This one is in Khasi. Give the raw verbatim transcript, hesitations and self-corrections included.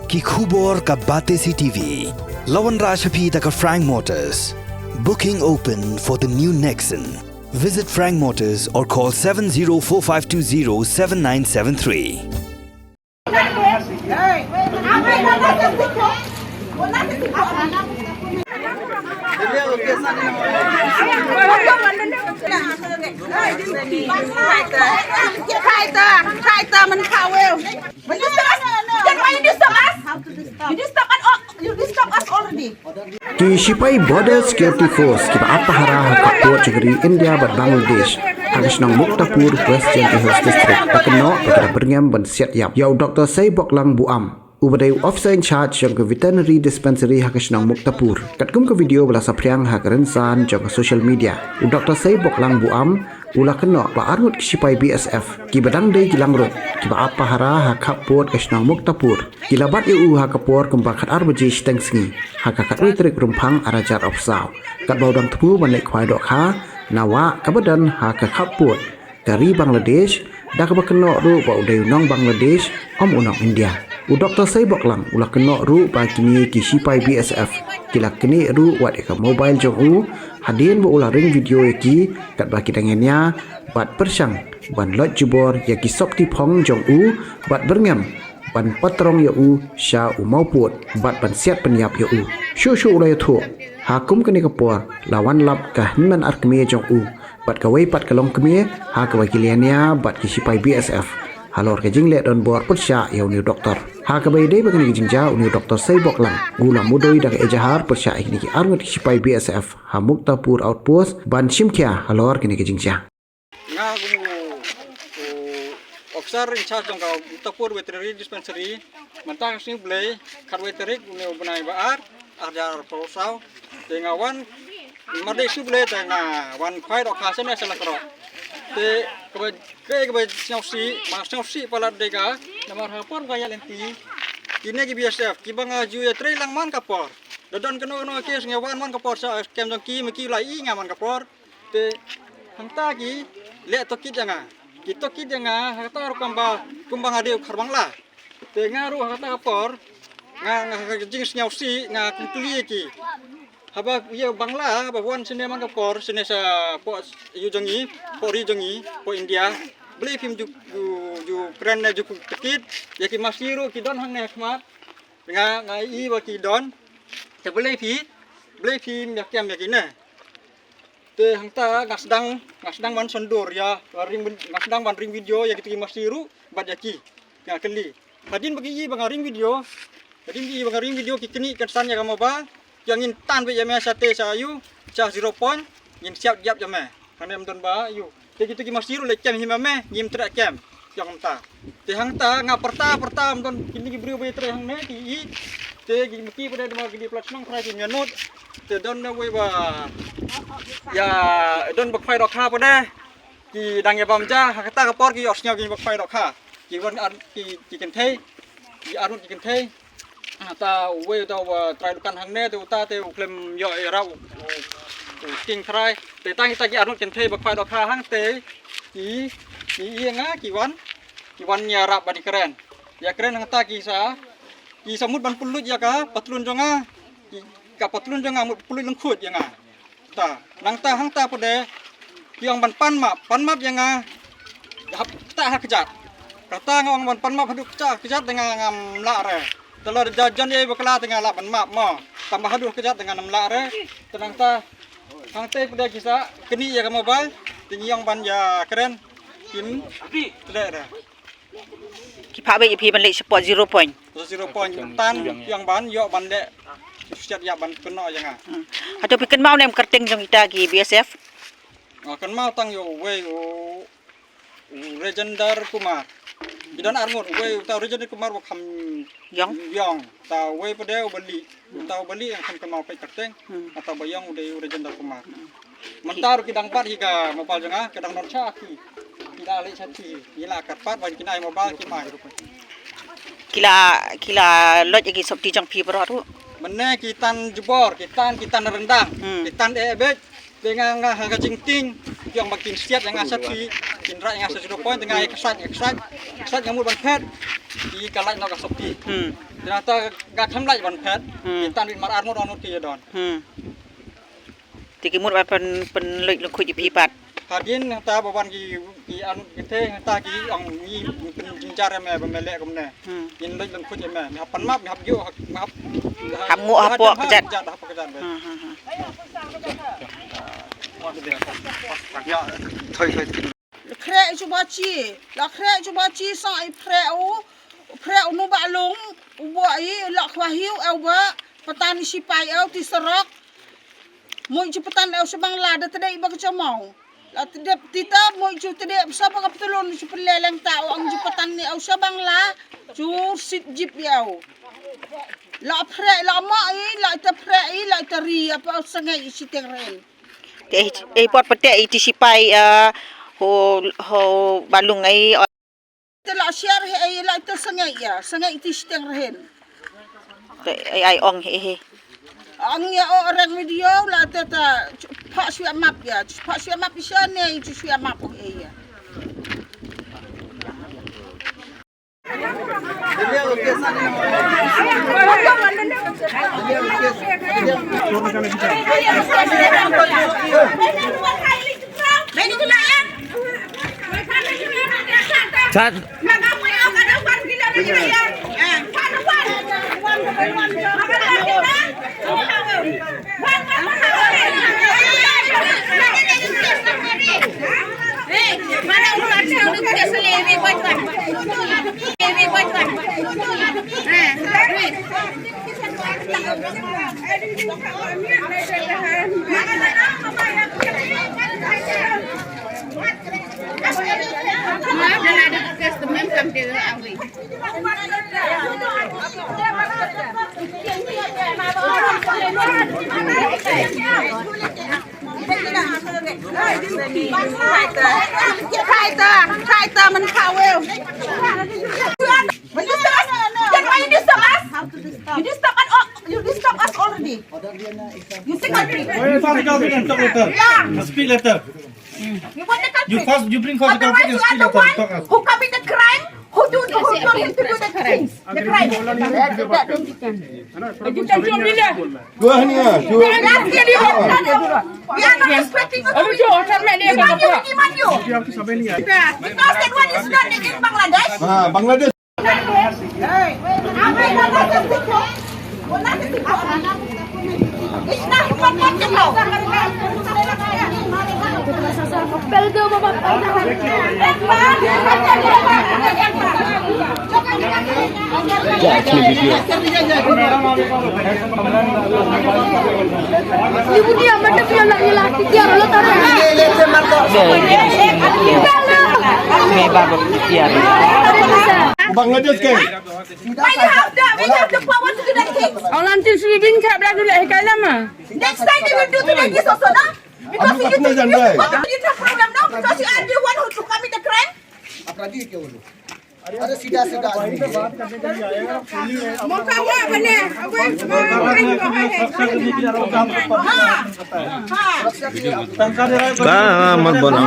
Ki khubor ka Batesi T V. La wanrah sha phi da ka Frank Motors. Booking open for the new Nexon. Visit Frank Motors or call seven zero four five two zero seven nine seven three. Ki shipai Border Security Force kiba ap pahara ha ka port jong ka ri India bad Bangladesh ha ka shnong Muktapur, West Jaintia Hills District, la kynnoh ba ki la byrngem ban siat ïap ïa u Doctor Seiboklang Buam, uba dei u officer in charge jong ka Veterinary Dispensary ha ka shnong Muktapur. Katkum ka video ba la saphriang ha ka rynsan jong ka social media, u Doctor Seiboklang Buam u la kynnoh ba arngut ki shipai B S F kiba dang dei ki langrut kiba ap pahara ha ka port ka shnong Muktapur ki la bat ïa u ha ka por kumba khatar baje shiteng sngi ha ka khatwei tarik Rymphang arhajar arphew saw, katba u dang thmu ban leit khwai dohkha na wah kaba don ha ka khappud ka ri Bangladesh, da kaba kynnoh ruh ba u dei u nong Bangladesh, ym u nong India. U Doctor Seiboklang u la kynnoh ruh ba kine ki shipai B S F ki la knieh ruh wat ïa ka mobile jong u hadien ba u la ring video ïa ki katba ki dang ïania bad pyrshang ban loit jubor ïa ki sopti phong jong u bad byrngem ban patrong ïa u sha u mawpud bad ban siat pynïap ïa u. Shuh shuh u la ïathuh ha kum kane ka por la wan lap ka hynmen ar kmie jong u bad kawei pat ka longkmie ha kaba ki la ïania bad ki shipai B S F halor ka jingleh donbor pyrshah ïa une u doktor. Ha kaba ïadei bad kane ka jingjia, une u Doctor Seiboklang u la mudui da ka ejahar pyrshah ïa kine ki arngut ki shipai B S F ha Muktapur Outpost ban shim khia halor kane ka jingjia. Nga kum u, u officer in charge jong ka Muktapur Veterinary Dispensary, mynta ka sngi Blei, khatwei tarik une u bnai ba ar, arhajar arphew saw. Te nga wan, mar dei sngi Blei te nga wan khwai dohkha shane sha Lakroh. Te kaba, kaei kaba sngewsih, ba sngewsih palat dei ka, namar ha por ba nga ïaid lynti, kine ki B S F kiba nga ju ïatrei lang man ka por. Da don kano kano ka case nga wan man ka por sha kem jong ki, ma ki la ïohi nga man ka por. Te hangta ki leh tohkit ïa nga. Ki tohkit ïa nga ha kata ruh kumba, kumba nga dei u khar Bangla. Te nga ruh ha kata ka por nga, nga ha ka jingsngewsih nga kum kylli ïa ki. Haba ïa u Bangla haba wan shane man ka por, shane shapoh ïew jong ngi, poh ri jong ngi, poh India. Balei phim ju, ju, ju kren ne ju tohkit ïa ki masi ruh ki don hangne ha khmat. Nga, nga ïohi ba ki don. Te balei phi, balei phim ïa kem ïa kine. Te hangta nga sdang, nga sdang ban shon dur ïa, nga ring, nga sdang ban ring video ïa kito ki masi ruh bad ïa ki. Nga kylli. Hadien ba ki ïohi ba nga ring video, hadien ba ki ïohi ba nga ring video ki knieh kynsan ïa ka mobile, ki ong ngin tan beit ïa me shatei sha ïew, sha zero point, ngin siat ïap ïa me. Hangne ym don ba ïew. Te kito ki masi ruh leit kem hi ma me, ngim treh kem. Ki ong kumta. Te hangta nga pyrta pyrta ym don kine ki briew ba ïatrei hangne ki ïohi. Te ki maki pat de dei ma ki dei palat shnong, trai kim ïa nud. Te don na wei ba ïa don ba khwai dohkha pat de. Ki dang ïa bam ja, ha kata ka por ki ïohsngew ki ba khwai dohkha. Ki wan ar, ki, ki kynthei. Ki arngut ki kynthei. Ata uwei uta uba trai dukan hangne te uta te u khlem ïoh ïarap u, u, u king trai. Te tang kita ki arngut kynthei ba khwai dohkha hangtei ki, ki ïa nga ki wan, ki wan ïarap ban ïakren. Ïakren hangta ki sa, ki sa mut ban pynlut ïa ka patlun jong nga. Ki, ka patlun jong nga mut pynlut lyngkhuid ïa nga. Ta, nangta hangta pat de ki ong ban pan map, pan map ïa nga. Hap ktah ha kjat. Kata nga ong ban pan map haduh ktah ha kjat de nga ngam lah re. Te lada jan ïa bakla te nga lah ban map mo. Tangba haduh ha kjat de ngam lah re. Te nangta hangtei pat de ki sa knieh ïa ka mobile. Te ngi ong ban ïakren kim treh re. Ki phah beit ïa phi ban leit shapoh zero point. Zero point, tan ïa ban ïoh ban leh. Siat ïa ban kynnoh ïa nga. Hmm. Hato phi kynmaw ne em kyrteng jong kita ki B S F? Nga kynmaw tang ïa uwei u, u Rajendra Kumar. Ki don arngut, uwei uta u Rajendra Kumar ba kham ïong. Ïong. Ta uwei pat de u ba lieh. Uta u ba lieh nga khlem kynmaw peit kyrteng. Hmm. Uta ba ïong u dei u Rajendra Kumar. Hmm. Mynta ruh ki dang bat hi ka mobile jong nga, ka dang don sha ki. Ki la leit sha ki, ki la kyrpad ban kynai mobile ki mai. Ki la, ki la loit ïa ki sopti jong phi baroh ruh. Mynne ki tan jubor, ki tan, ki tan ryndang, hmm, ki tan eh beit. Te nga, nga ha ka jingtieng, ki ong ba kin siat ïa nga sha ki. Kin rai nga sa judo point nga ïa ka side, ka side, ka side nga mut ban phet. Ki ka lait noh ka sopti. Hmm. Te nangta nga kham lait ban phet. Hmm. Ki tan bit mar ar ngut, ar ngut ki ïa don. Hmm. Te ki mut ban pyn, pynlait lyngkhuit ïa phi pat. Hadien nangta ba wan ki, ki arngut ki te nangta ki ong ngi pynjynjar ïa me ba me leh kumne. Hmm. Ngin lait lyngkhuit ïa me. Me hap pan map, me hap ïoh, me hap. Hap nguh hapoh kjat. Kjat, hapoh kjat. Hmm, hmm, hmm. Ïa, thoi, thoi. Khreh shuh ba chi, la khreh shuh ba chi sa i phreh u, phreh u nu ba lung, u ba i la khwa hiu eu ba, patan i sipai eu ti sarok. Mui ju patan eu sha Bangla da tdei ba ka chamau. La tdep tita mui ju tdep sa ba ka ptulun ju pynleleng ta u ang ju patan ni eu sha Bangla ju sit jip eu. La phreh, la ma i, la ita phreh i, la ita ri apa sangei i siteng ren. Te ei pot pate i ti sipai, eh, ho, ho balung ei. Te la share he ei la ita sangei ya, sangei ti siteng ren. Te ei ai ong he he. Ang ya o reng video la te ta pha shwa map ya, pha shwa map i sha ne i shwa map he ya. Chat. You disturb us. You disturb us al-, you disturb us already. You say something. Bring first the culprit and talk later. Yeah. Speak later. You want the culprit? You first, you bring first the culprit and speak later. Otherwise, you are the one who commit the crime, who do, who told him to do the things, the crime. Go ahead, yeah. We are not expecting you to be, demand you, demand you. Because that one is not in Bangladesh. Ah, Bangladesh. Bangladesh ke? Why you have the, we have the power to do that thing? Next time they will do to like this also, no? Because you, you, you, you have problem, no? Because you are the one who to commit the crime. अरे सीधा सीधा आदमी है। हाँ, हाँ, मत बोलो।